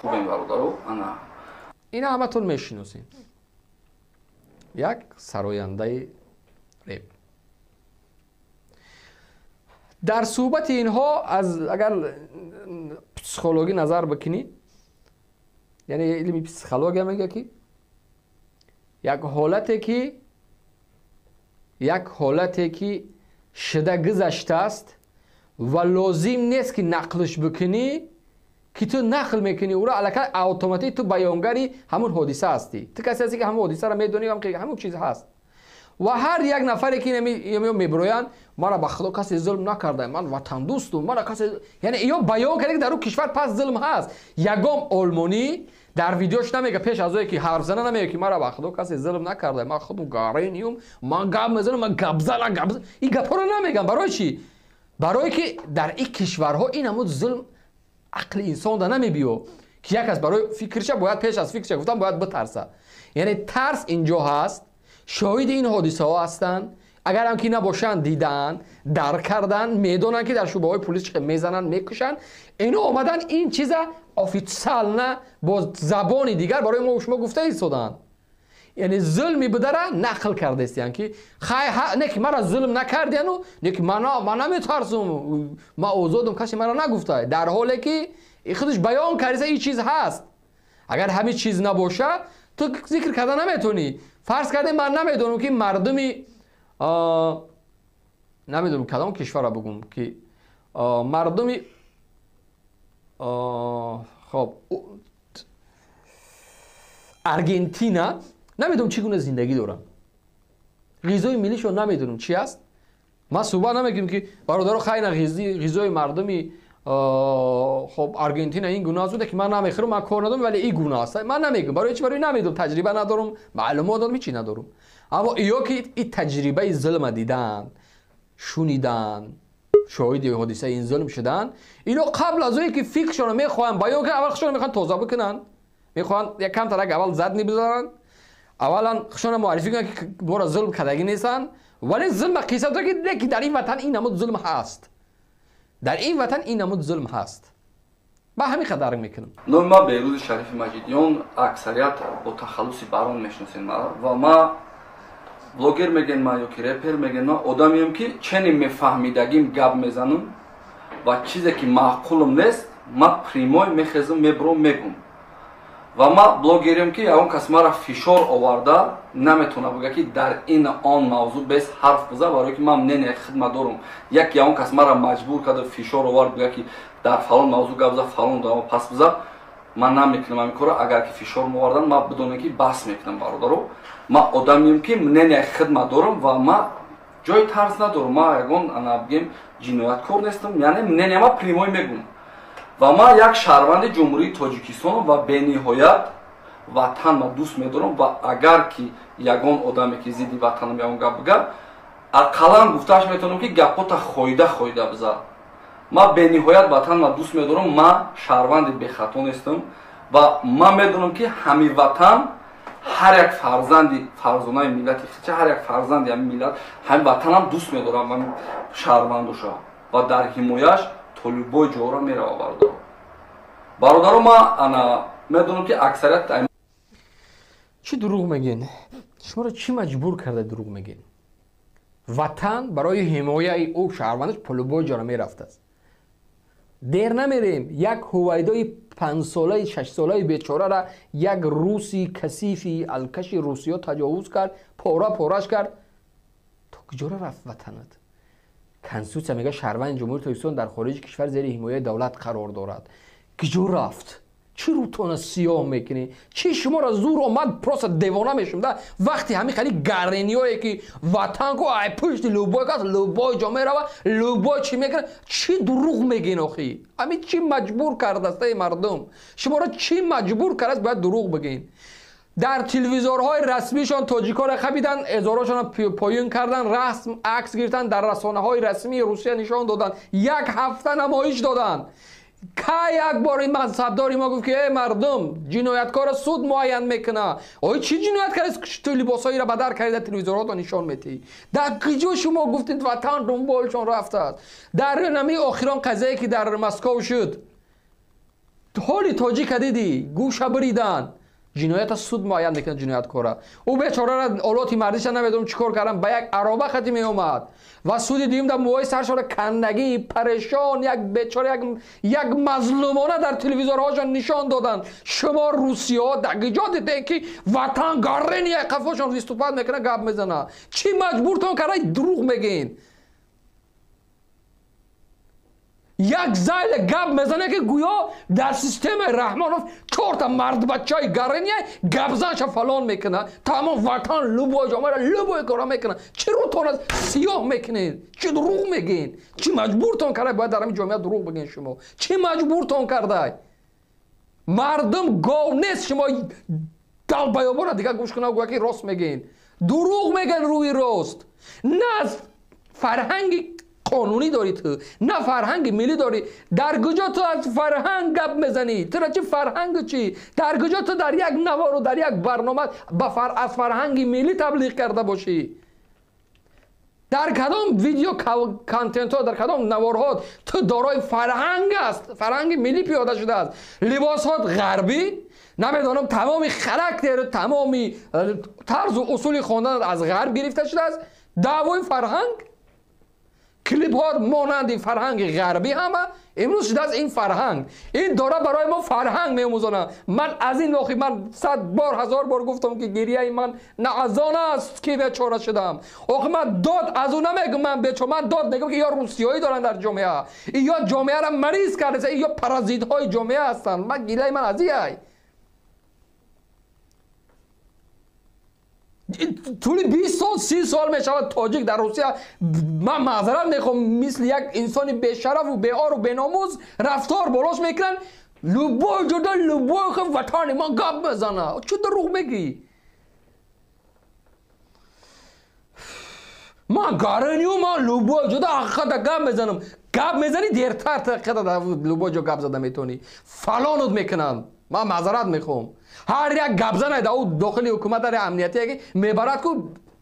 Хубем, бародаро, ана. Ина ҳаматон мешиносем, як сарояндаи реп. Дар суҳбати инҳо аз агар психологӣ назар бикунӣ, яъне илми психология мегӯяд, ки як ҳолате ки шуда гузаштааст ва лозим нест, ки нақлш бикунӣ, ки ту нақл мекунӣ ӯро, аллакай автоматик ту баёнгари ҳамун ҳодиса ҳастӣ. Ту касе ҳастӣ, ки ҳамун ҳодисаро медонӣ, ҳамун чиз ҳаст. Ва ҳар як нафаре ки мебироянд, мара ба худо касе зулм накарда, ман ватандӯстум, мара касе, яъне иё баён карда, ки дар ӯ кишвар пас зулм ҳаст. Ягон олмонӣ дар видеош намега, пеш аз ое ки ҳарф зана, намега, ки мара ба худо касе зулм накарда, ман худум гарениюм, ман гап мезанам, ман гапзана, гап. Ин гапҳоро намегам. Барои чӣ? Барое ки дар ин кишварҳо ин ҳамун зулм ақли инсонда намебиё, ки як кас барои фикрша бояд, пеш аз фикрша гуфтан, бояд битарса. Яъне тарс инҷо ҳаст. Шоҳиди ин ҳодисаҳо ҳастанд, агарам ки набошанд, дидаанд, дарк карданд, медонанд, ки дар шӯъбаҳои пулис чӣ мезананд, мекушанд. Ино омадан ин чиза официально бо забони дигар барои мо шумо гуфта истодаанд. Яъне зулми будара нақл кардаистиянд, ки хай, не ки мара зулм накардияну, не ки ман наметарсум, ман озодум, касе мара нагуфта, дар ҳоле ки худаш баён кардиса, ин чиз ҳаст. Агар ҳамин чиз набоша, ту зикр карда наметавонӣ. Фарз кардем, ман намедонам, ки мардуми, намедонам, кадом кишварро бигӯм, ки мардуми, хоб, Аргентина, намедонам, чӣ гуна зиндагӣ доранд, ғизои миллишон намедонам чӣ аст. Ман суҳбат намекунем, ки бародаро, хайна, ғизои мардуми, хоб, Аргентина ин гуна аст, ки ман намехӯрам, ман кор надорам, вале ин гуна аст, ман намегӯм. Барои чи? Барои намедонам, таҷриба надорам, маълумот надорам, ҳечи надорам. Аммо иё ки ин таҷрибаи зулма дидаанд, шуниданд, шоҳиди ҳодисаи ин зулм шуданд, ино қабл аз оне ки фикршонро мехоҳанд баён кунанд, аввал худшонро мехоҳанд тоза бикунанд, мехоҳанд як камтарак аввал задний бизананд, аввалан худшонро муаррифӣ кунанд, ки бора зулм кардагӣ нестанд. Вале зулма қисса ки дар ин ватан ин намуд зулм ҳаст, дар ин ватан ин намуд зулм ҳаст. Ба ҳамин қадар мекунам. Номи ман Беҳрӯзи Шарифи Маҷидиён, аксарият бо тахаллуси Барон мешиносен мара. Ва ма блогер мегӯен ма ё ки репер мегӯен, ма одамеем, ки чени мефаҳмидагим гап мезанам ва чизе ки маъқулам нест, ма прямой мехезам, мебурам, мегум. Ва ма блогерем, ки ягон кас мара фишор оварда наметавона бигӯя, ки дар ин он мавзӯъ бес ҳарф биза, барое ки ман мнение хидма дорум. Як ягон кас мара маҷбур карда, фишор овард, бигӯя, ки дар фалон мавзӯъ гап за, фалон одама пас биза, ман намекунам ҳамин корро. Агар ки фишор мовардан, ман бидонем, ки бас мекунам. Бародаро, ман одамеем, ки мнение хидма дорам ва ма ҷои тарс надорам. Ма ягон, ана, бигем, ҷинояткор нестам, яъне мнение ма прямой мегӯм. Ва ман як шаҳрванди Ҷумҳурии Тоҷикистонам ва бениҳоят ватанма дӯст медорам. Ва агар ки ягон одаме, ки зидди ватанам ягон гап бига, ақаллан гуфтааш метавонам, ки гапота хоида хоида биза. Ман бениҳоят ватанма дӯст медорам, ман шаҳрванди бехато нестам ва ман медонам, ки ҳамин ватан ҳар як фарзанди фарзонаи миллати хича, ҳар як фарзанди ҳамин миллат ҳамин ватанам дӯст медорам, ҳамин шаҳрвандоша, ва дар ҳимояш то любой ҷора мерава. Бародаро, бародаро, ман, ана, медонам, ки аксарият Чӣ дурӯғ мегӯен? Шуморо чӣ маҷбур карда дурӯғ мегӯен? Ватан барои ҳимояи ӯ шаҳрвандаш по любой ҷора мерафтааст. Дер намерем, як ҳувайдои 5-солаи, 6-солаи бечорара як руси касифи алкаши русиё таҷовуз кард, пора пораш кард. То куҷора рафт ватанат? Конститутсия мега, шаҳрванди Ҷумҳурии Тоҷикистон дар хориҷи кишвар зери ҳимояи давлат қарор дорад. Куҷо рафт? Чӣ рӯтона сиёҳ мекунӣ? Чӣ шуморо зур омад? Просто девона мешум да вақти ҳамин хали гарениёе, ки ватан ку ай пушти любой кас любой ҷо мерава, любой чӣ мекунад. Чӣ дурӯғ мегӯен охӣ? Ҳамин чӣ маҷбур кардааст эй мардум? Шуморо чӣ маҷбур кардааст, бояд дурӯғ бигӯен? Дар телевизорҳои расмишон тоҷикоро хабидан, эзорҳошонро поён кардан, расм акс гирифтан, дар расонаҳои расмии Русия нишон доданд, як ҳафта намоиш доданд. Кай як бор ин мансабдори мо гуфт, ки эй мардум, ҷинояткорро суд муайян мекунад? Ой, чӣ ҷиноят кард, ту либосҳоеро бадар карда, телевизорҳото нишон метиҳӣ? Дар куҷо шумо гуфтед, ватан дунболшон рафтааст? Дар нами охирон қазияе, ки дар Москов шуд. Ҳоли тоҷика дидӣ, гӯша биридан. Ҷиноята суд муайян мекунад ҷинояткора. Ӯ бечорара олоти мардиша намедонам чӣ кор кардан, ба як ароба хати меомад ва суди дуюм дар мӯҳои саршора кандагӣ, парешон, як бечора, як мазлумона дар телевизорҳошон нишон доданд. Шумо русиҳо дагиҷо дидем ки ватан гаррени як қафошон виступат мекунад, гап мезанад. Чӣ маҷбуртон карда дурӯғ мегӯед? Як зайле гап мезанад ки гӯё дар системаи Раҳмонов чорта мардбачаи гарения гапзанша фалон мекунад. Тамом ватан любой ҷомеаро любой кора мекунад. Чӣ рӯтон аз сиёҳ мекунед? Чӣ дурӯғ мегӯед? Чӣ маҷбуртон карда бояд дар ҳамин ҷомеа дурӯғ бигӯед шумо? Чӣ маҷбуртон карда? Мардум гов нест, шумо далбаёбона дигар гӯш кунад гӯя ки рост мегӯед. Дурӯғ мегӯянд рӯи рост. На аз фарҳанги қонунӣ дорӣ ту, на фарҳанги миллӣ дорӣ. Дар куҷо ту аз фарҳанг гап мезанӣ? Тура чӣ фарҳангу чӣ? Дар куҷо ту дар як навору дар як барнома аз фарҳанги миллӣ таблиғ карда бошӣ? Дар кадом видео контентҳо, дар кадом наворҳо ту дорои фарҳанг аст, фарҳанги миллӣ пиёда шудааст? Либосҳот ғарбӣ, намедонам, тамоми характеру тамоми тарзу усули хондан аз ғарб гирифта шудааст. Даъвои фарҳанг, клипҳо монанди фарҳанги ғарбӣ ҳама имрӯз шудааст ин фарҳанг. Ин дора барои мо фарҳанг меомӯзонад. Ман аз ин охи ман 100 бор, 1000 бор гуфтам ки гирияи ман на аз он аст ки бечора шудам. Охи ман дод аз ӯ намегӯм, ман бечора, ман дод мегӯм ки ё русиёӣ доранд дар ҷомеа, ё ҷомеаро мариз кардаст, ё паразитҳои ҷомеа ҳастанд. Ман гилаи ман аз ин тӯли 20 сол, 30 сол мешавад тоҷик дар Русия. Ман маъзарат мехоҳам, мисли як инсони бешарафу беору беномуз рафтор болош мекунанд. Любой ҷода любой ватани ман гап мезана. Чӣ дурӯғ мегӯӣ? Ман гаранию, ман любой ҷода ҳақиқата гап мезанам. Гап мезанӣ дертар ҳақиқата дар любой ҷо гап зада метавонӣ. Фалонут мекунанд. Ман маъзарат мехоҳам. Ҳар як гапзане дар ӯ дохили ҳукумат дар амниятие ки мебарад ку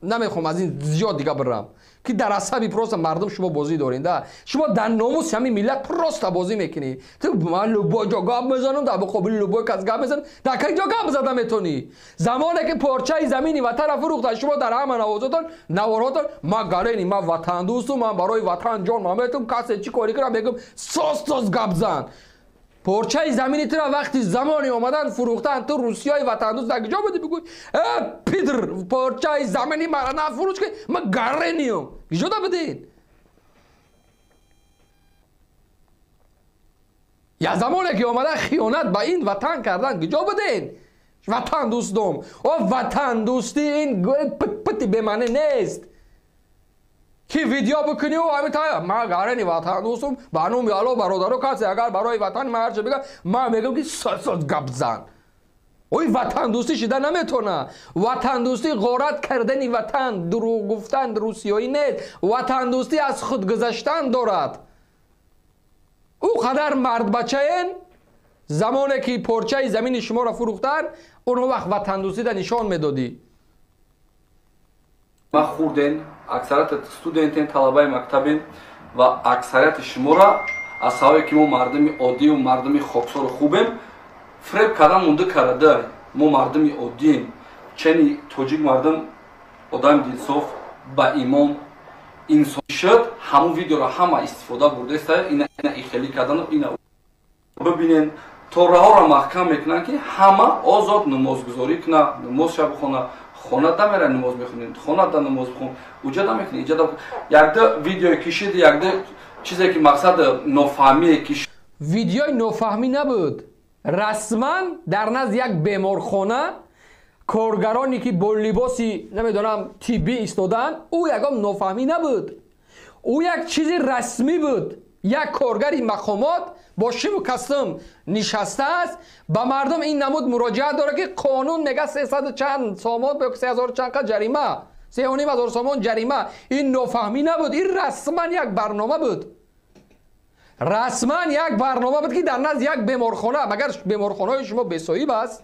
намехоҳам аз ин зиёд дига бирам ки дар асаби просто мардум шумо бозӣ доред. Да шумо дар номуси ҳамин миллат просто бозӣ мекунӣ. Ту ман любой ҷо гап мезанам, дар муқобили любой кас гап мезанам. Дар кай ҷо гап зада метавонӣ? Замоне ки порчаи замини ватанро фурӯхта, шумо дар ҳама навозотон, наворотон ман гарени, ман ватандӯстум, ман барои ватан ҷон ман метум, касе чӣ корӣ кунам мегӯм соз соз гап зан. Порчаи замини туро вақти замони омадан фурӯхтан, ту русиёи ватандӯст дар куҷо будӣ? Бигӯй э пидр, порчаи замини маро нафурӯш ки ман гарениём. Куҷода будед? Я замоне ки омадан хиёнат ба ин ватан кардан, куҷо будед? Ватандӯстом. О ватандӯстӣ ин пит-пити бемаънӣ нест ки видео бикунӣ ва ҳамин та ман гарени ватандӯстум, ба номи Аллоҳ бародаро, касе агар барои ватани ман ҳарчи бигӯяд, ман мегӯям ки соз гап зан. Ой ватандӯстӣ шида наметавонад. Ватандӯстӣ ғорат кардани ватан, дурӯғ гуфтан русиёӣ нест. Ватандӯстӣ аз худ гузаштан дорад. Ӯ қадар мардбачаен, замоне ки порчаи замини шуморо фурӯхтан, он вақт ватандӯстида нишон медодӣ. Ман хурден, аксарияти студентен, талабаи мактабен ва аксарияти шуморо аз сабабе ки мо мардуми оддию мардуми хоксору хубем, фреб кардан монда карда. Мо мардуми оддием. Чени тоҷик мардум одами дилсоф, ба имон инсон шуд, ҳамун видеоро ҳама истифода бурдаеста, ина ихелӣ кардану ина бибинен, тораҳоро маҳкам мекунанд ки ҳама озод намозгузорӣ кунад, намозша бихонад. Хона да мера намоз мехонед, хона да намоз бихон, уҷа да мекунед, иҷа да. Якда видеое кишид, якда чизе ки мақсад нофаҳмие кишид. Видеои нофаҳмӣ набуд. Расман дар назди як беморхона коргароне ки бо либоси намедонам тиббӣ истодаанд, ӯ ягон нофаҳмӣ набуд. Ӯ як чизи расмӣ буд. Як коргари мақомот бо шиму костюм нишастааст, ба мардум ин намуд муроҷиат дорад ки қонун мега 300 чанд сомон ё 3000 чанд қа ҷарима, 3500 сомон ҷарима. Ин нофаҳмӣ набуд, ин расман як барнома буд. Расман як барнома буд ки дар назди як беморхона, магар беморхонаҳои шумо бесоҳиб аст?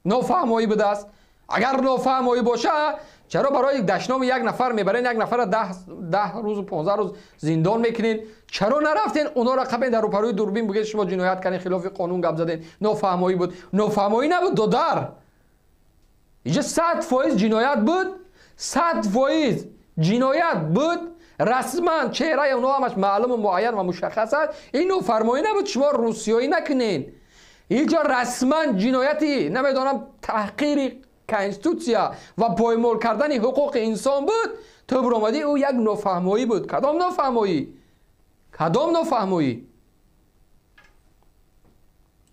Нофаҳмоӣ будааст. Агар нофаҳмоӣ боша, чаро барои дашноми як нафар мебарен, як нафарро 10 рӯзу 15 рӯз зиндон мекунен? Чаро нарафтен онҳоро қабен дар рӯпарӯи дурбин бугед, шумо ҷиноят карден, хилофи қонун гап заден, нофаҳмоӣ буд? Нофаҳмоӣ набуд, додар. Инҷа 100% ҷиноят буд, 100% ҷиноят буд. Расман чеҳраи онҳо ҳамаш маълуму муайян ва мушаххас аст. Ин нофармоӣ набуд, шумо русиёӣ накунен. Инҷо расман ҷинояти, намедонам, таҳқири конститутсия ва поймол кардани ҳуқуқи инсон буд. Ту биромадӣ, ӯ як нофаҳмоӣ буд. Кадом нофаҳмоӣ? Кадом нофаҳмоӣ?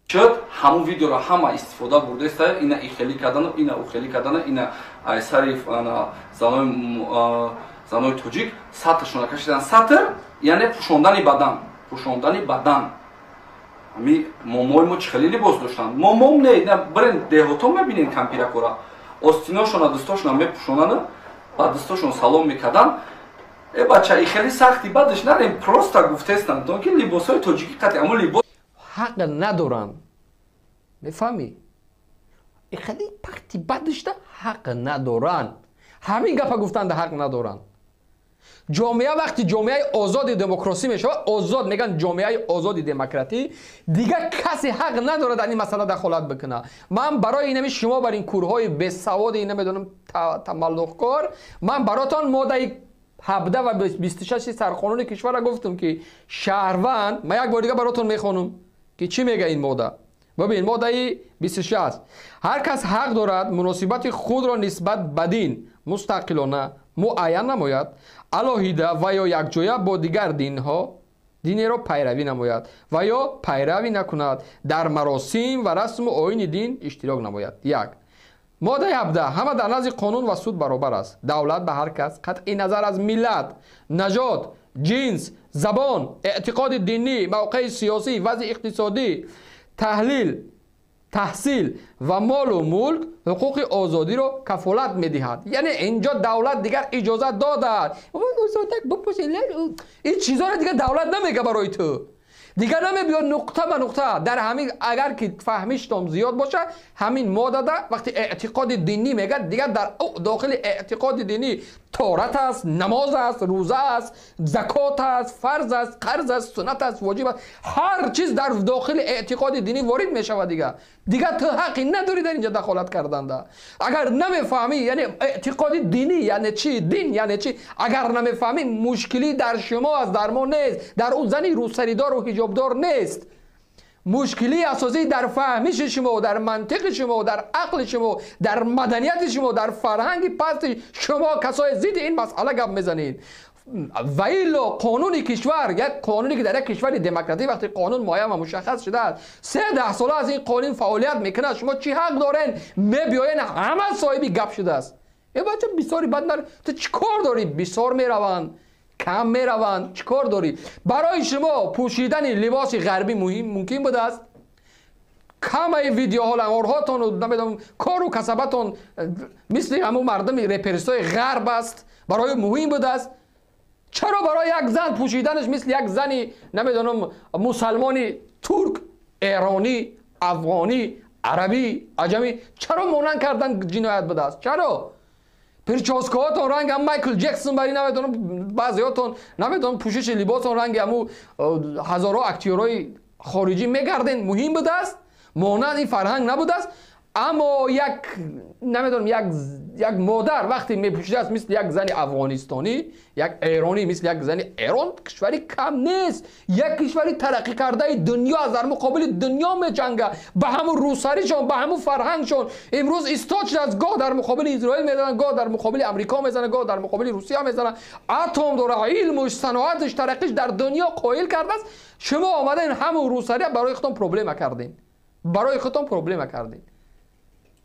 Шуд ҳамун видеоро ҳама истифода бурдеста, ина ихелӣ кардану, ина ухелӣ кардану, ина сари занои тоҷик сатршона кашидан. Сатр яъне пӯшондани бадан, пӯшондани бадан. Ҳами момои мо чӣ хеле либос доштанд? Момом не, бирен деҳото мебинен кампиракора, остиношона дастошона мепӯшонану ба дастошон салом мекардан. Э бача, и хеле сахти бадаш нарем, просто гуфтестанд, то ки либосҳои тоҷикӣ қатъи аммо либос ҳақ надоранд. Мефаҳмӣ? И хеле пахти бадашта ҳақ надоранд. Ҳамин гапа гуфтанда ҳақ надоранд. Ҷомеа вақти ҷомеаи озоди демократӣ мешавад, озод мегӯянд, ҷомеаи озоди демократӣ, дигар касе ҳақ надорад дар ин масъала дахолат бикунад. Ман барои инами шумо бар ин курҳои бесаводи, намедонам, тамаллуқкор, ман баротон моддаи 17 ва 26 сарқонуни кишварро гуфтам, ки шаҳрванд, ман як бор дига баротон мехонам, ки чӣ мега ин модда. Бибин, моддаи 26: ҳар кас ҳақ дорад муносибати худро нисбат ба дин мустақилона муайян намояд, алоҳида ва ё якҷоя бо дигар динҳо динеро пайравӣ намояд ва ё пайравӣ накунад, дар маросим ва расму оини дин иштирок намояд. Як. Моддаи 17: ҳама дар назди қонун ва суд баробар аст. Давлат ба ҳар кас қатъи назар аз миллат, нажод, ҷинс, забон, эътиқоди динӣ, мавқеи сиёсӣ, вазъи иқтисодӣ, таҳлил, таҳсил ва молу мулк ҳуқуқи озодиро кафолат медиҳад. Яъне инҷо давлат дигар иҷозат додад. Ин чизоро дигар давлат намега барои ту. Дигар намебиёд нуқта ба нуқта. Дар ҳамин агар ки фаҳмиштон зиёд бошад, ҳамин моддада вақти эътиқоди динӣ мегӯяд, дигар дар дохили эътиқоди динӣ торат аст, намоз аст, рӯза аст, закот аст, фарз аст, қарз аст, суннат аст, воҷиб аст. Ҳар чиз дар дохили эътиқоди динӣ ворид мешавад. Дигар ту ҳаққи надорӣ дар инҷа дахолат карданда. Агар намефаҳмӣ, яъне эътиқоди динӣ яъне чӣ, дин яъне чӣ, агар намефаҳмӣ, мушкилӣ дар шумо аст, дар мо нест, дар ӯ зани рӯсаридору ҳиҷобдор нест. Мушкилии асосӣ дар фаҳмиши шумо, дар мантиқи шумо, дар ақли шумо, дар маданияти шумо, дар фарҳанги пасти шумо, касои зидди ин масъала гап мезанед. Ва илло қонуни кишвар, як қонуне ки дар як кишвари демократӣ вақти қонун муайян ва мушаххас шудааст, 13 сола аз ин қонун фаъолият мекунад, шумо чӣ ҳақ дорен мебиёен? Ҳама соҳиби гап шудааст. Э бача, бисёри бад нар, ту чӣ кор дорӣ? Бисёр мераванд, кам мераванд, чӣ кор дорӣ? Барои шумо пӯшидани либоси ғарбӣ муҳим мумкин будааст? Камаи видеоҳо, ланғорҳотону, намедонам, кору касабатон мисли ҳамун мардуми реперистои ғарб аст, барои муҳим будааст? Чаро барои як зан пӯшиданаш мисли як зани, намедонам, мусалмони турк, эронӣ, афғонӣ, арабӣ, аҷамӣ чаро монанд кардан ҷиноят будааст? Чаро прическаҳотон ранги ҳам Майкл Ҷексон бари, намедонам, баъзеҳотон, намедонам, пӯшиши либосон ранги ҳаму ҳазорҳо актёрҳои хориҷӣ мегарден, муҳим будааст? Монанд ин фарҳанг набудааст? Аммо як, намедонам, як модар вақте мепӯшидааст мисли як зани афғонистонӣ, як эронӣ, мисли як зани Эрон, кишвари кам нест, як кишвари тараққӣ кардаи дунё аст, дар муқобили дунё меҷангад, ба ҳамун рӯсаришон, ба ҳамун фарҳангшон имрӯз истод шудааст. Гоҳ дар муқобили Изроил мезанад, гоҳ дар муқобили Амрико мезанад, гоҳ дар муқобили Русия мезанад. Атом дора, илмуш, саноаташ, тараққиш дар дунё қоил кардааст. Шумо омадаин ҳамун рӯсария барои худтон проблема кардем, барои худтон проблема кардем.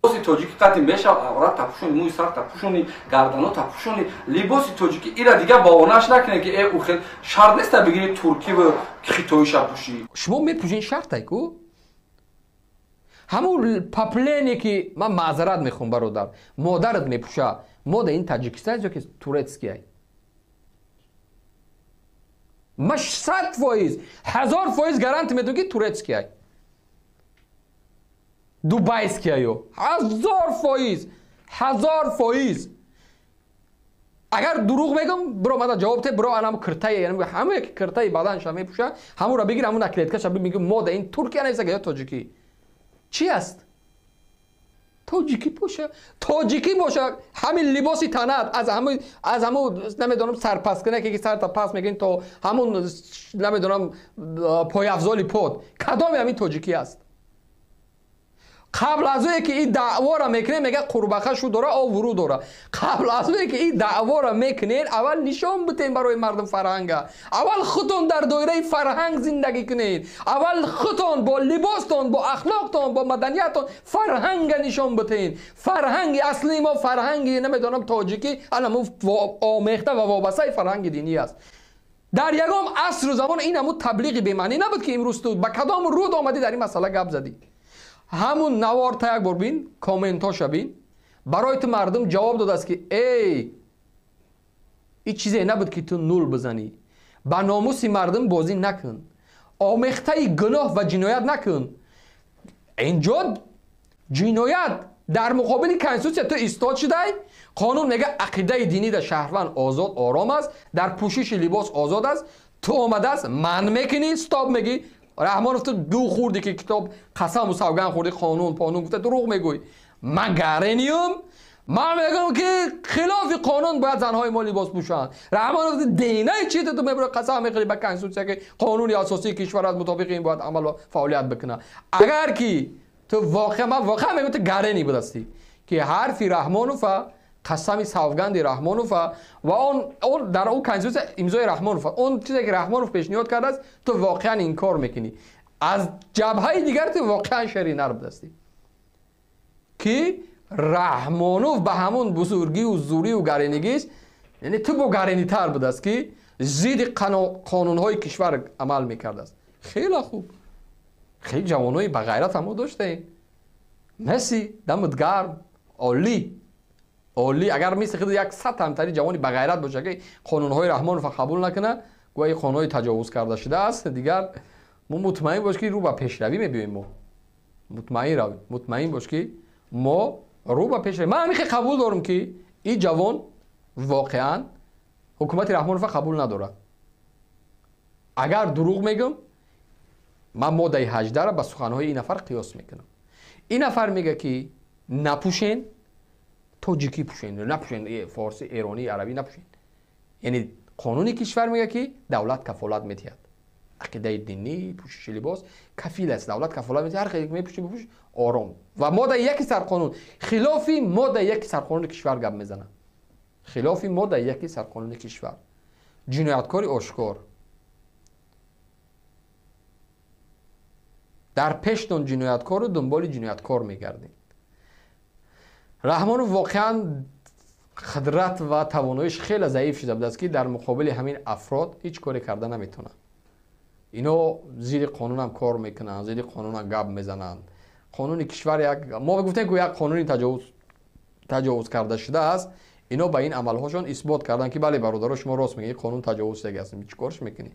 Либоси тоҷикӣ қатъи мешавад, аврат тапӯшони, мӯи сар тапӯшони, гардано тапӯшони. Либоси тоҷикӣ ира дигар баҳонааш накунед, ки э ухел шарт неста бигири туркиву хитоиша пӯшӣ. Шумо мепӯшин, шартай ку? Ҳамун паплене ки ман маъзарат мехоҳам, бародар, модарат мепӯша, мода ин Таҷикистон ё ки турецкий? Ман 100%, 1000% гарант медиҳам, ки турецкий, дубайскияю, 1000%. 1000%. Агар дурӯғ мегӯм, биро мада ҷавоб те, биро анам киртаи, ҳамое ки киртаи баданша мепӯша, ҳамонро бигир, ҳамон наклеткаша мегӯ мода ин туркия нависага ё тоҷикӣ. Чӣ аст? Тоҷикӣ боша, тоҷикӣ боша, ҳамин либоси танат аз ҳамун намедонам сарпаскунаке ки сарта пас мекунӣ то ҳамун намедонам пойафзоли под, кадоми ҳамин тоҷикӣ аст? Қабл аз ое ки ин даъвора мекунед, мега қурбақа шу дора, обрӯ дора. Қабл аз ое ки ин даъвора мекунед, аввал нишон битен барои мардум фарҳанга. Аввал худтон дар доираи фарҳанг зиндагӣ кунед. Аввал худтон бо либостон, бо ахлоқтон, бо маданиятон фарҳанга нишон битен. Фарҳанги аслии мо фарҳанги намедонам тоҷикӣ, аламу омехта ва вобастаи фарҳанги динӣ аст. Дар ягон асру замон ин ҳамун таблиғи бемаънӣ набуд ки имрӯз ту ба кадом руд омадӣ дар ин масъала гап задӣ. Ҳамун навор та як бор бин, комментоша бин, барои ту мардум ҷавоб додааст ки эй, ин чизе набуд ки ту нул бизанӣ, ба номуси мардум бозӣ накун, омехтаи гуноҳ ва ҷиноят накун. Инҷо ҷиноят дар муқобили конститутсия ту истод шудай. Қонун мега ақидаи динӣ дар шаҳрванд озод ором аст, дар пӯшиши либос озод аст. Ту омадааст манъ мекунӣ, стоп мегӣ. Раҳмонов ту ду хӯрдӣ ки китоб қасаму савган хӯрдӣ, қонун понун гуфта дурӯғ мегӯй. Ман гарениюм, ман мегӯям ки хилофи қонун бояд занҳои мо либос пӯшанд. Раҳмонов ту динаи чи ту мебурӣ қасам мехӯрӣ ба конститутсия ки қонуни асосии кишвар аз мутобиқи ин бояд амал ва фаъолият бикунад. Агар ки ту воқеа, ман воқеа мегӯям ту гарени будастӣ ки ҳарфи Раҳмонова, қасами савганди Раҳмонова ва он дар он конститутсия имзои Раҳмонов, он чизе ки Раҳмонов пешниҳод кардааст, ту воқеан инкор мекунӣ. Аз ҷабҳаи дигар ту воқеан шери нар будастӣ ки Раҳмонов ба ҳамон бузургию зурию гаренигиш, яъне ту бо гаренитар будаст ки зидди қонунҳои кишвар амал мекардааст. Хеле хуб, хеле ҷавонои бағайрат ҳамо доштаем. Месси дамат гарм, олӣ олӣ. Агар мисли худ як сад ҳамтари ҷавони бағайрат боша ки қонунҳои Раҳмонова қабул накуна, гӯя ин қонунҳои таҷовуз карда шудааст, дигар мо мутмаин бош ки рӯ ба пешравӣ мебиёем. Мо мутмаин равем, мутмаин бош ки мо рӯ ба пешравӣ. Ман ҳамин хел қабул дорам ки ин ҷавон воқеан ҳукумати Раҳмонова қабул надорад. Агар дурӯғ мегӯм, ман моддаи 18-ро ба суханҳои ин нафар қиёс мекунам. Ин нафар мега ки напӯшен, тоҷикӣ пӯшен, напӯшен форсӣ, эронӣ, арабӣ напӯшен. Яъне қонуни кишвар мега ки давлат кафолат медиҳад. Ақидаи динӣ, пӯшиши либос кафил аст, давлат кафолат медиҳад, ҳар хеле мепӯшӣ бипӯш ором. Ва моддаи яки сарқонун хилофи моддаи яки сарқонуни кишвар гап мезанад. Хилофи моддаи яки сарқонуни кишвар. Ҷинояткори ошкор. Дар пештон ҷинояткору дунболи ҷинояткор мегардем. Раҳмонов воқеан қудрат ва тавоноиш хеле заиф шуда будааст ки дар муқобили ҳамин афрод ҳеҷ коре карда наметавонанд. Ино зидди қонунам кор мекунанд, зидди қонунам гап мезананд. Қонуни кишвар як, мо гуфтем ки як қонуни таҷовуз карда шудааст. Ино ба ин амалҳошон исбот карданд ки бале бародаро, шумо рост мегӯед, қонун таҷовуз шудагӣ аст. Чӣ корш мекунӣ?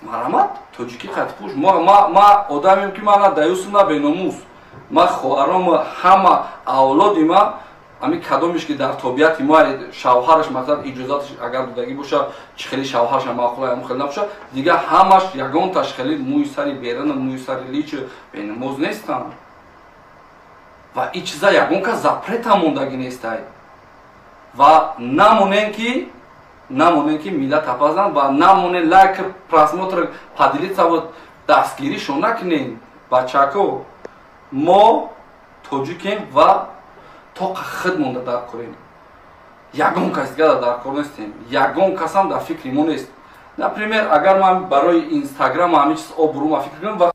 Марҳамат, тоҷикӣ қатпӯш. Ма одамем ки ман на даюсу на беномус. Ма хоҳаром ҳама авлоди ма ҳамин кадомеш ки дар тобиати ма шавҳараш масалан иҷозаташ агар додагӣ боша, чӣ хеле шавҳараш маъқул ам хеле набоша, дигар ҳамаш ягонташ хеле мӯи сари берана, мӯи сари личи бенамоз нестанд. Ва ин чиза ягон кас запрета мондагӣ нестай. Ва намонем ки миллат апазанд ва намонем лайк, просмотр, поделиться ва дастгиришон накунем. Бачако, мо тоҷикем ва тоқа худ монда дар корем. Ягон кас дигар дар кор нестем. Ягон касам дар фикри мо нест. Например, агар ман барои Инстаграм ҳамин чиз обрӯма фикр кунам, ва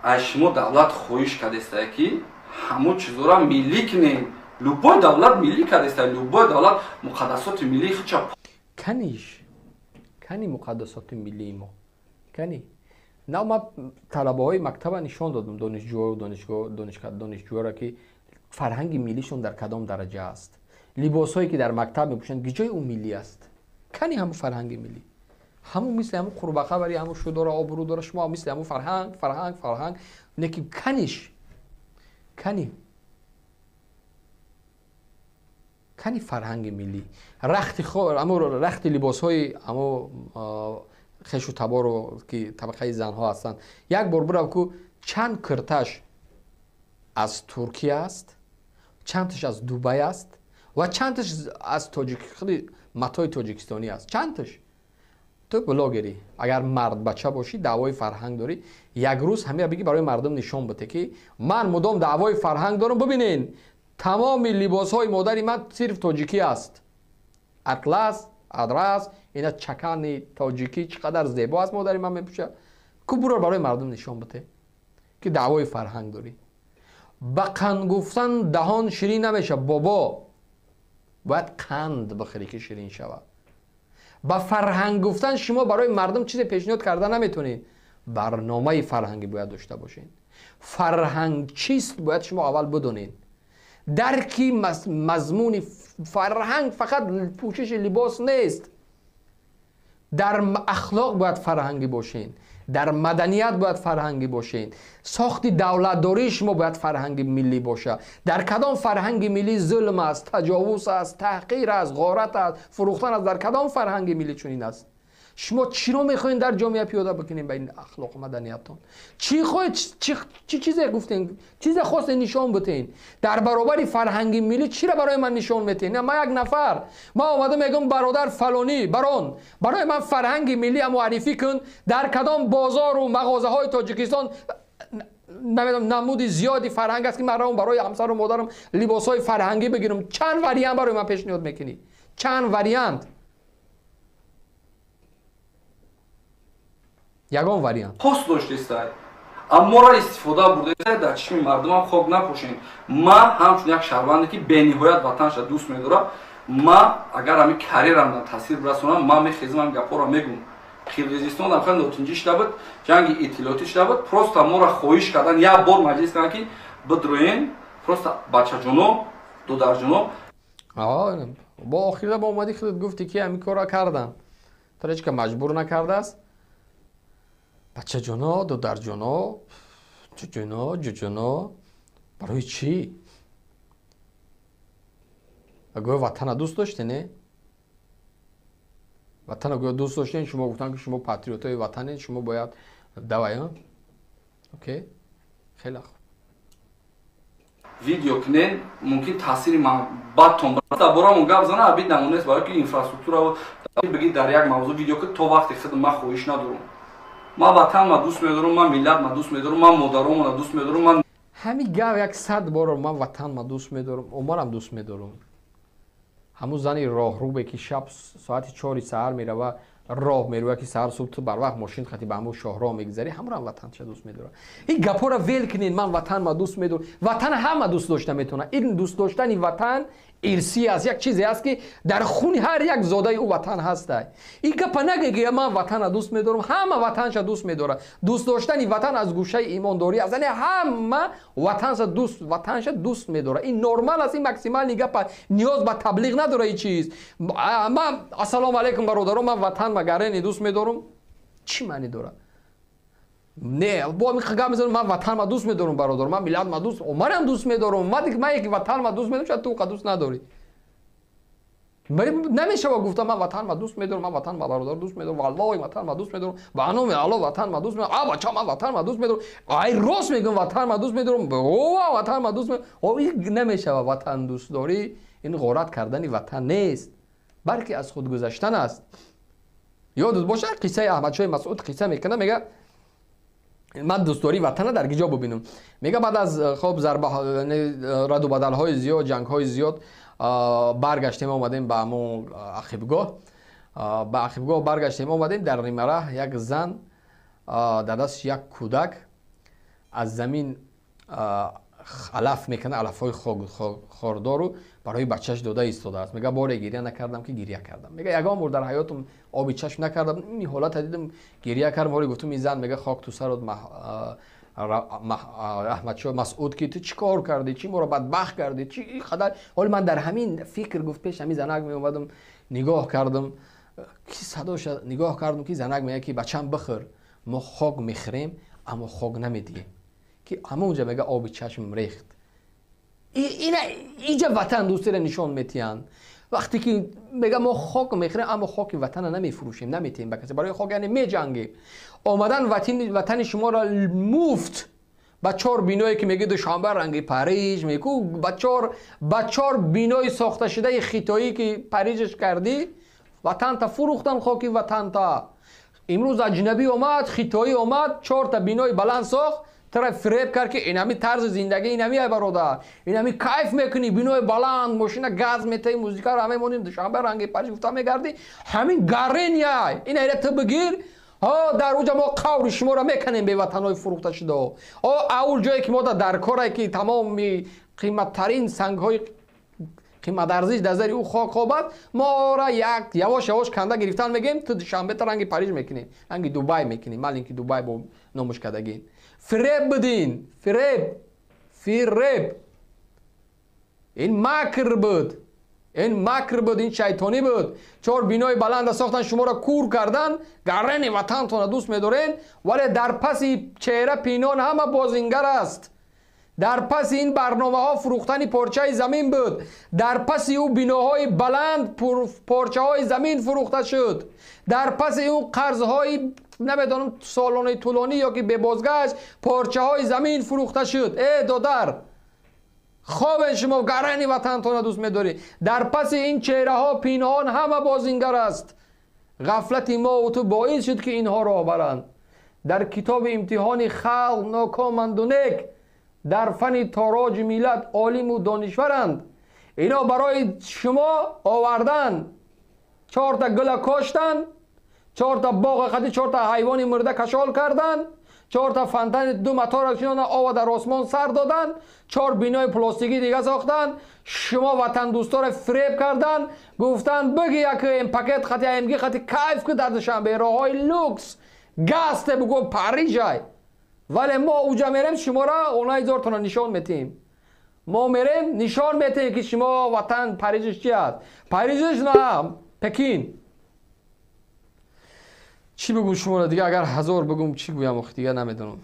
аз шумо давлат хоҳиш кардестае ки ҳамон чизора миллӣ кунем. Любой давлат миллӣ кардестае, любой давлат муқаддасоти миллии худша. Каниш, кани муқаддасоти миллии мо? Кани? На, ман талабаҳои мактаба нишон додам, донишҷӯ, донишҷӯро ки фарҳанги миллишон дар кадом дараҷа аст. Либосҳое ки дар мактаб мепӯшанд, гиҷои ӯ миллӣ аст? Кани ҳамун фарҳанги миллӣ? Ҳамун мисли ҳамун қурбақа бари ҳамун шу дора, обрӯ дора, шумо мисли ҳамун фарҳанг, фарҳанг, фарҳанг. Не ки каниш? Кани? Кани фарҳанги миллӣ, рахти рахти либосҳои амо хешу таборо ки табақаи занҳо ҳастанд, як бор бирав ку чанд кирташ аз Туркия аст, чандташ аз Дубай аст ва чандташ аз худи матои тоҷикистонӣ аст. Чандташ? Ту блогерӣ, агар мардбача бошӣ, даъвои фарҳанг дорӣ, як рӯз ҳамира бигӣ барои мардум нишон бите, ки ман мудом даъвои фарҳанг дорам, бибинен, тамоми либосҳои модари ман сирф тоҷикӣ аст. Атлас, адрас, ина чакани тоҷикӣ чӣ қадар зебо аст, модари ман мепӯшад. Ку бурор барои мардум нишон бите, ки даъвои фарҳанг дорӣ. Ба қанд гуфтан даҳон ширин намешавад, бобо. Бояд қанд бихӯрӣ, ки ширин шавад. Ба фарҳанг гуфтан шумо барои мардум чизе пешниҳод карда наметонед. Барномаи фарҳангӣ бояд дошта бошед. Фарҳанг чист, бояд шумо аввал бидонед. Дарки мазмуни фарҳанг фақат пӯшиши либос нест. Дар ахлоқ бояд фарҳангӣ бошед, дар маданият бояд фарҳангӣ бошед, сохти давлатдории шумо бояд фарҳанги миллӣ бошад. Дар кадом фарҳанги миллӣ зулм аст, таҷовуз аст, таҳқир аст, ғорат аст, фурӯхтан аст? Дар кадом фарҳанги миллӣ чунин аст? Шумо чиро мехоҳед дар ҷомеа пиёда бикунед ба ин ахлоқу маданиятон? Чӣ хоҳед, чӣ чизе гуфтен, чизе хостен нишон битен? Дар баробари фарҳанги миллӣ чиро барои ман нишон метен? Ман як нафар, ман омада мегӯям, бародар фалонӣ, барон, барои ман фарҳанги миллӣ муаррифӣ кун. Дар кадом бозору мағозаҳои Тоҷикистон намедонам намуди зиёди фарҳанг аст, ки ман равам барои ҳамсару модарам либосҳои фарҳангӣ бигирам? Чанд вариант барои ман пешниҳод мекунӣ? Чанд вариант? Ягон вариант пост доштестай, амморо истифода бурдестай, дар чишми мардумам хок напошем. Ман ҳамчун як шаҳрванде, ки бениҳоят ватанша дӯст медорам, ман агар ҳамин карьерамдан таъсир бирасонам, ман мехезам, ҳамин гапҳоро мегӯм. Қирғизистон ҳам хеле нотинҷӣ шуда буд, ҷанги иттилоотӣ шуда буд, просто моро хоҳиш кардан, як бор маҷлис кардан, ки бидроен, просто бачаҷоно, додарҷоно. Бо охира ба омадӣ, худат гуфтӣ, ки ҳамин корро кардам, туро ҳеч ка маҷбур накардааст. Бачаҷоно, додарҷоно, ҷуҷуно, ҷуҷуно, барои чӣ? Гӯё ватана дӯст доште, не? Ватана гӯё дӯст доштен, шумо гуфтан, ки шумо патриотои ватанед, шумо бояд давай, окей, хеле хуб. Видео кунен, мумкин таъсири бадтон дар борамон гап зана, абид намонест, барои ки инфраструктура бигӣ дар як мавзӯъ видео ки то вақте худ ман хоҳиш надорам. Ман ватанма дӯст медорам, ман миллатма дӯст медорам, ман модаромона дӯст медорам, ман ҳамин гап як сад бор, ман ватанма дӯст медорам, умарам дӯст медорам. Ҳамун зани роҳрубе, ки шаб соати 4 саҳар мерава, роҳ мерӯя, ки саҳар субҳ ту барвақт мошин хати ба ҳамун шоҳроҳ мегузарӣ, ҳамурам ватанша дӯст медорам. Ин гапҳоро вел кунед, ман ватанма дӯст медорам. Ватан ҳама дӯст дошта метавонад. Ин дӯст доштани ватан ирсӣ аст, як чизе аст, ки дар хуни ҳар як зодаи ӯ ватан ҳастай. Ин гапа нагӯ, ки ман ватана дӯст медорам, ҳама ватанша дӯст медорад. Дӯст доштани ватан аз гӯшаи имондорӣ аст, яъне ҳама ватанша дӯст медорад. Ин нормал аст, ин максимални гапа, ниёз ба таблиғ надорад ин чиз. Ман ассалому алайкум, бародарон, ман ватан магарени дӯст медорам, чӣ маъне дорад? Не, бо ҳамин гап мезанам, ман ватанма дӯст медорам, бародар, ман миллатма дӯст, манам дӯст медорам. Ман яке ватанма дӯст медорам, шояд ту қа дӯст надорӣ. Намешава гуфта, ман ватанма дӯст медорам, ман ватанма бародар дӯст медорам, валлоҳи ватанма дӯст медорам, ба номи Аллоҳ ватанма дӯст медорам, а бача, ман ватанма дӯст медорам, ай рост мегӯям, ватанма дӯст медорам, ова ватанма дӯст медорам. Ин намешава. Ватан дӯстдорӣ ин ғорат кардани ватан нест, балки аз худ гузаштан аст. Ёдат бошад, қиссаи Аҳмадшоҳи Масъуд қисса мекунад, мега, ман дӯстдории ватана дар гиҷо бубинам? Мега, баъд аз хоб зарба, раду бадалҳои зиёд, ҷангҳои зиёд баргаштем, омадем ба ҳамон ақибгоҳ. Ба ақибгоҳ баргаштем, омадем, дар нимараҳ як зан дар дасташ як кӯдак аз замин алаф мекунад, алафҳои хордору барои бачаш дода истодааст. Мега, боре гиря накардам, ки гиря кардам. Мега, ягон бор дар ҳаётам оби чашм накардам, ин ҳолата дидам, гиря кардам. Ҳоле гуфтум, ин зан мега, хок ту сарот, Аҳмадшоҳ Масъуд, ки ту чӣ кор кардӣ, чӣ моро бадбахт кардӣ, чӣ қадар. Ҳоле ман дар ҳамин фикр, гуфт, пеш ҳамин занак меомадам, нигоҳ кардам, ки садоша нигоҳ кардам, ки занак мега, ки бачам, бихӯр, мо хок мехӯрем, аммо хок намедиҳем. Ки ҳамонҷа, мега, оби чашм рехт. Ина иҷа ватандӯстиро нишон метиҳанд. Вақте ки мега мо хок мехӯрем, аммо хоки ватана намефурӯшем, наметиҳем ба касе. Барои хок яъне меҷангем. Омадан ватани шуморо муфт ба чор биное ки меги Душанбе ранги Париж меку, ба чор бинои сохташудаи хитоӣ ки Парижш кардӣ, ватанта фурӯхтан, хоки ватанта. Имрӯз аҷнабӣ омад, хитоӣ омад, чорта бинои баланд сохт, тара фиреб кард, ки инами тарзи зиндагӣ, инами ай бародар, инами кайф мекунӣ, бинои баланд, мошина газ метаи, музикаро ҳама монем, Душанбе ранги Париж гуфта мегардӣ. Ҳамин гарен ин айра ту бигир. Ҳо, дар уҷа мо қаври шуморо меканем, беватанҳои фурӯхта шуда. О, аул ҷое ки мо дар коре ки тамоми қиматтарин сангҳои қиматарзиш дар зари ӯ хок хобад, моро як явош явош канда гирифтан мегем, ту Душанбета ранги Париж мекунем, ранги Дубай мекунем, маленький Дубай бо номуш кардагин. Фиреб будин, фиреб, фиреб. Ин макр буд, ин макр буд, ин шайтонӣ буд. Чор бинои баланда сохтан, шуморо кур кардан, гаррени ватантона дӯст медорен, вале дар паси чеҳра пинон ҳама бозингар аст. Дар паси ин барномаҳо фурӯхтани порчаи замин буд. Дар паси ӯ биноҳои баланд порчаҳои замин фурӯхта шуд. Дар паси ӯ қарзҳои намедонам солонаи тӯлонӣ ё ки бебозгашт порчаҳои замин фурӯхта шуд. Э додар, хобен шумо, гарани ватантона дӯст медорӣ. Дар паси ин чеҳраҳо пинҳон ҳама бозингар аст. Ғафлати мо ту боис шуд, ки инҳоро баранд. Дар китоби имтиҳони халқ нокоманду нек, дар фани тороҷи миллат олиму донишваранд. Ино барои шумо овардан, чорта гула коштан, чорта боға қади, чорта ҳайвони мурда кашол кардан, чорта фонтани ду мотора шинондан, ова дар осмон сар додан, чор бинои пластикӣ дига сохтан, шумо ватандӯсторо фиреб кардан, гуфтан биги як пакет хати АМГ хати кайф ку дар Душанбе, роҳҳои люкс, гасте бугӯ Парижай. Вале мо уҷа мерем, шуморо онаи зортона нишон метиҳем. Мо мерем, нишон метиҳем, ки шумо ватан Парижш чи аст. Парижш на, Пекин. Чӣ бигӯм шуморо дига? Агар ҳазор бигӯм, чӣ гӯям охи, дига намедонам.